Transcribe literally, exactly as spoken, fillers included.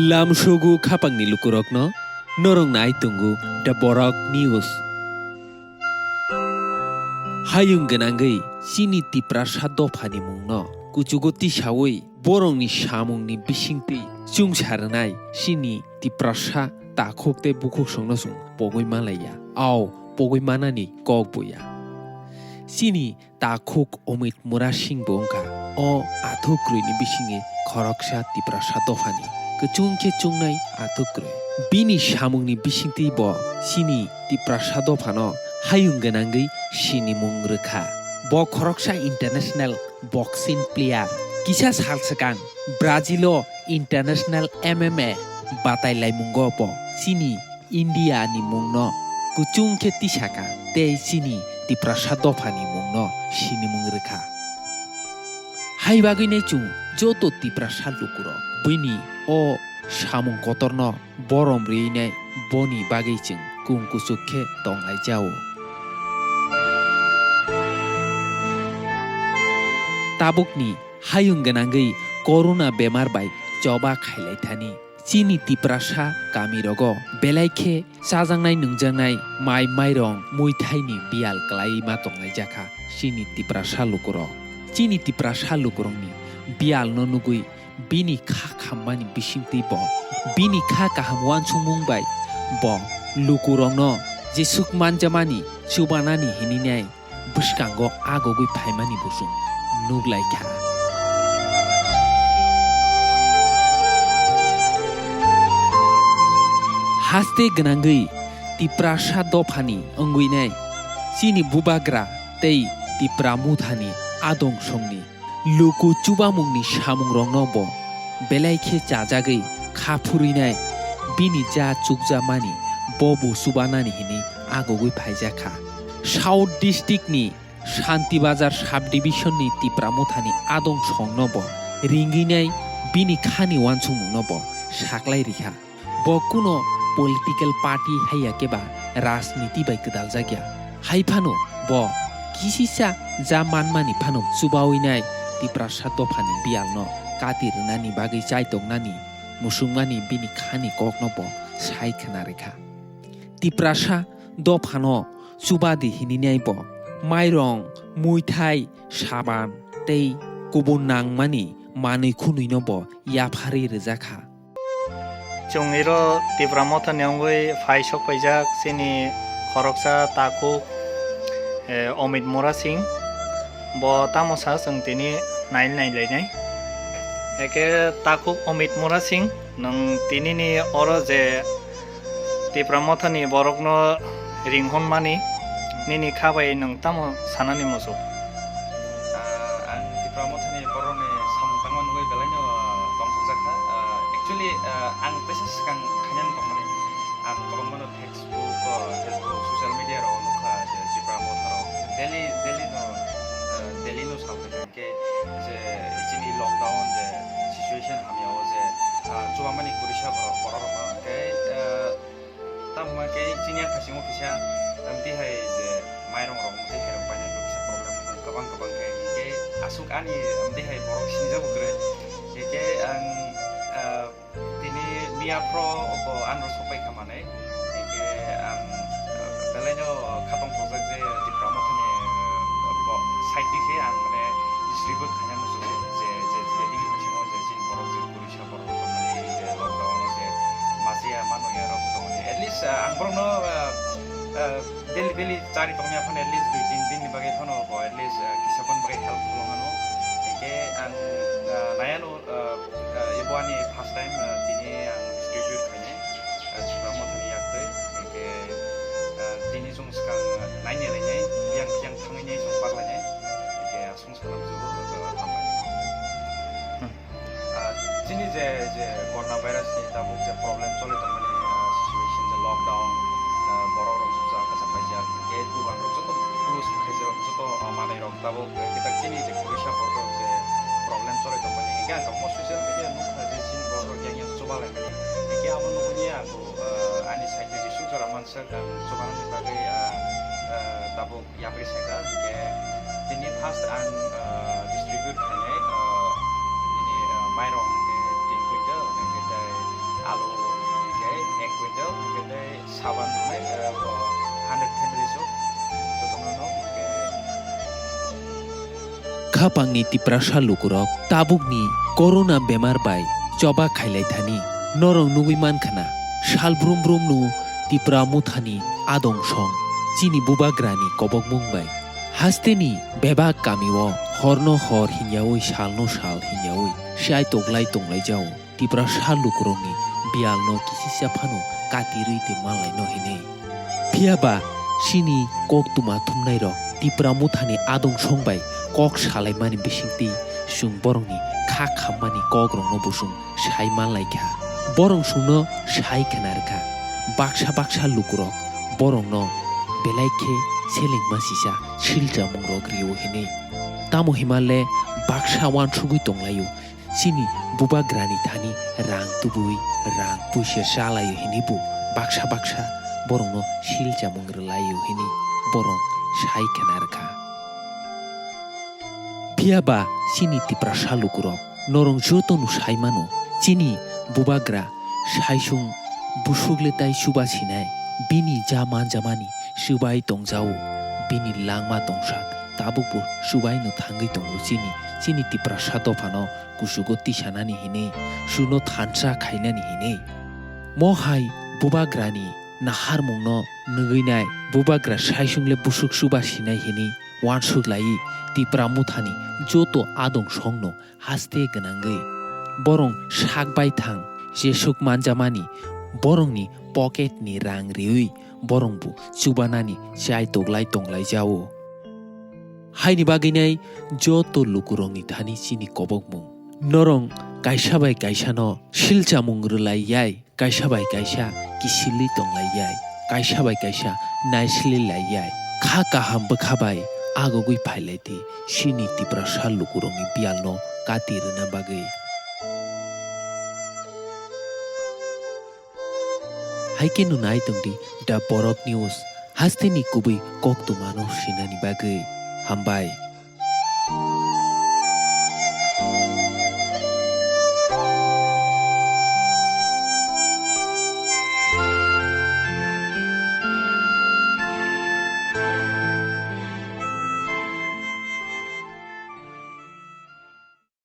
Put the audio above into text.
Lamsogo khapangni lukurokno norok nai tongo The Borok News. Hayung gwnangwi chini Tiprasa dophani mungno kuchugo tisawi borokni samungni bisingtwi chwngsa rwnai chini Tiprasa takhuk tei bukhuk songno chwng pogwi manlaiya. Ao pogwi manani kok buya. Chini takhuk Omit Mura Singh bo wngkha o athuk kwrwini bisingni khoroksa Tiprasa dophani kwchwng khe chungnai athuk kwrwi. Bini samungni bisingtwi bo chini Tiprasa dophano hayung gwnangwi sinimung rwkha. Bo khoroksa international boxing player. Kisa sal swkang Brazil-o international M M A batai laimungo bo chini India ni mungno kuchung khe tisaka tei chini Tiprasa dophani mungno sinimung rwkha. Hai bagwinai chwng joto Tiprasa lukurok buini o samung kotorno borom rwinai boni bagwi chwng kung kuchuk khe tonglaijao. Tabukni hayung gwnangwi corona bemar bai choba khailaithani. Chini Tiprasa kamirogo belai khe chajaknai nungjaknai mai mairong muithaini biyal kwlaiwi ma tonglaijak kha chini Tiprasa lukurok. Chini Tiprasa lukurokni biyalno nugwi bini kha khammani bisingtwi bo bini kha kaham uansukmung bai bo lukurokno jesuk manjamani chubanani hininai bwskango agogwi phaimani bo chwng nuglaikha. Haste gwnangwi Tiprasa dophani wngwinai chini bubagra tei Tipra Mothani adong songni luku chubamungni samungrokno bo belai khe chajagwi kha phurwinai bini ja chukjamani bo bo chubanani hinwi agogwi phaijakha. South District ni Shanti Bazar Sub Division ni Tipra Mothani adong songno bo ringwinai bini khani uansukmungno bo saklai rikha. Bo kuno political party haiya khe ba rajniti bai kwdaljakya. Hai phano bo kisisa ja manmani phano chubawinai Tiprasa dophani biyalno kati rwnani bagwi chaitongnani musukmani bini khani kokno bo sai khna rikha. Tiprasa dophano chubadi hininai bo mairong, muithai, saban tei kubun nangmani manwi khunwino bo yapharwi rwjakha. Chwng iro Tipra Mothani wngwi phai sok paijak chini khoroksa takhuk, eh, Omit Mura Singh. Bo tamo sa chwng tini nai nai lainai. Eke takhuk Omit Mura Singh, nwng tinini oro je Tipra Mothani borokno ring hwnmani, nini kha bai nwng tamo sanani muchuk? Ah, ang Tipra Mothani borokni samung tangma nugwi belaino, ah, tongthokjak kha. Ah, actually, ah, ang teisa swkang khainani tongmani. Ang kwbangmano Facebook, ah, Facebook, social media rok nukha je Tipra Motha rok daily, daily no, ah, daily no salai kha. Khe je chini lockdown je situation hamya o je, ah, chubamani kurisa borok, borok rok no khe, ah, tamo khe chini yang phaising o kisa, amtwi hai je mairong rok amtwi hai rok painani kisa problem kwbang kwbang khe, hinkhe aswk ani amtwi hai borok sinijak bo kwrwi. Hinkhe ang, ah, Tini miya phro bo ano sok pai kha manwi. Hinkhe ang, eh, belaino khatong thokjak je Tipra Mothani, eh, bo side ni khe ang mane distribute khaina muchungo je, je, je digi bisingo je chini borok je kurisa borok rok mane je lockdown o je masiya mano ya rok tongmani. At least, eh, ang borokno, eh, eh, daily, daily chari tongmani phano at least dui tin din ni bagwi phano bo at least, eh, kisa phano bagwi help khulangano. Hinkhe ang, eh, nayano, eh, Eh, ebo ani first time, eh, tini ang distribute khainai, eh, Tipra Mothani yaktwi. Hinkhe, eh, tini chwng swkang, eh, naini lainai, biyang biyang thangwi nai chwng parlainai. Hinkhe aswng salam jugo, eh, hambai. Hmm. Eh, chini je, je corona virus ni tabuk je problem choli tongmani, eh, situation je lockdown, eh, borok rok jukjak kasa paijak, hinkhe dugan rok joto close khaijak, joto, eh, manwi rok tabuk, eh, kitak chini je kurisa borok rok je problem choli tongmani. Hinkhe ang tabukno social media nukha je chini borok rok yang yang chuba laimani. Hinkhe abo nukgwi ang bo, eh, ani side ni je suk jora mansak ang chubanani bagwi, ah, ah, tabuk yapri saikha. Hinkhe tini first ang, ah, distribute khainai, ah, nini, ah, mairong hinkhe tin quintal, hinkhe tei Alu hwnkhe ek quintal, hwnkhe tei saban hwnwi, eh, bo hundred calories o jotono no hwnkhe. Khapangni Tiprasa lukurok tabukni corona bemar bai choba khailai thani norok nugwi mankha na, sal brum brum no Tipra Mothani adong song chini bubagrani kobokmung bai. Hasteni bebak kamio horno hor hinyawi salno sal hinyawi chai toklai tonglai jao. Tiprasa lukurokni biyalno kisisa phano katirwi tei manlaino hinwi. Phiya ba chini koktwma thumnairok Tipra Mothani adong song bai kok salaimani bisingtwi chwng borokni kha khammani kokrokno bo chwng sai manlaikha. Borok chwngno sai khna rwkha. Baksa baksa lukurok borokno belai khe selengma sisa silchamungrok rio hinwi. Tamo himalle baksa uansugwi tonglaio. Chini bubagrani thani rang tubui, rang puisa chalaio hinwi bo baksa baksa borokno silchamung rwlaio hinwi borok sai khna rwkha. Phiya ba chini Tiprasa lukurok, norok jotono sai mano, chini bubagra saisung busuk le tai chuba sinai, bini ja manjamani chubai tongjao, bini langma tongsa tabukbo chubaino thangwi tongo chini, chini Tiprasa dophano kuchugo tisanani hinwi, chwngno thansa khainani hinwi. Mo hai bubagrani naharmungno nugwinai bubagra saisung le busuk chuba sinai hinwi uansuk laiwi Tipra Mothani joto adong songno haste gwnangwi borong sak baithang jesuk manjamani borongni pocketni rang riwi borongbo chubanani chai toklai tonglai jao. Haini bagwinai joto lukurokni thani chini kobokmung. Norong kaisa bai kaisano silchamung rwlai yai, kaisa bai kaisa kisilwi tonglai yai, kaisa bai kaisa naisli lai yai. Kha kaham bwkha bai agogwi phailai di, chini Tiprasa lukurokni biyalno kati rwna bagwi. Hai khe nwnai tongdi The Borok News, hasteni kubui koktwmano sinani bagwi. Hambai.